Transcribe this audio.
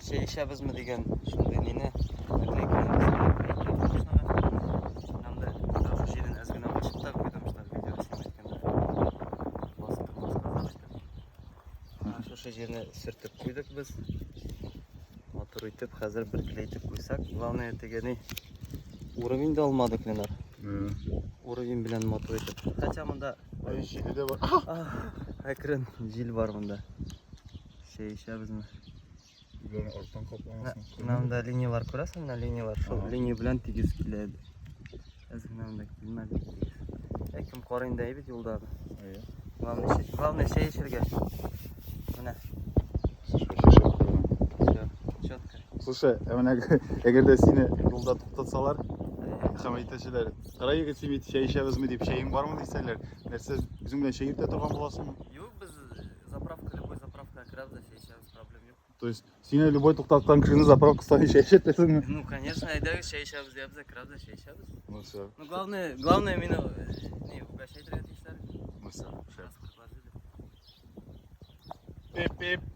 Чәй эчәбезме дигән шундый нине наклейканы без әйттек машинага. Һәм дә даже җирен әз генә ачып та куйдым, чтобы видео снимать иткәндә. Басып тормаска азрак итеп. Менә шушы җирне сөртеп куйдык без. Матур итеп хәзер бер клейтеп куйсак, главное теге ни уровень да алмадык, Ленар. Уровень белән матур итеп. Хотя монда Ай, җиле дә бар. Әкрен җил бар монда. Чәй эчәбезме? Үзләрен арттан капламасын. Менә монда линияләр күрәсең, менә линияләр. Шул линия белән тигез килә иде. Әз генә монда килмәде тигез. Ә кем карый инде әйбәт юлда. Әйе. Главное, главное чәй эчәргә. Менә. Все, четко. Слушай, ә менә әгәр дә сине юлда туктатсалар, һәм әйтәчеләр, кара егет, син бит чәй эчәбезме дип, чәең бармы дисәләр, нәрсә, үзең белән чәй йөртә торган буласыңмы? Юк, без заправка, любой заправка керәбез дә чәй эчәбез, проблем юк. То есть сине любой туктаткан кешене заправка саен чәй эчәтәсеңме? Ну, конечно, әйдәгез чәй эчәбез диябез дә керәбез дә чәй эчәбез. Ну все. Ну, главное, главное мине не угощать итәргә тиешләр. Ну все. Раз предложили. Пип-пип.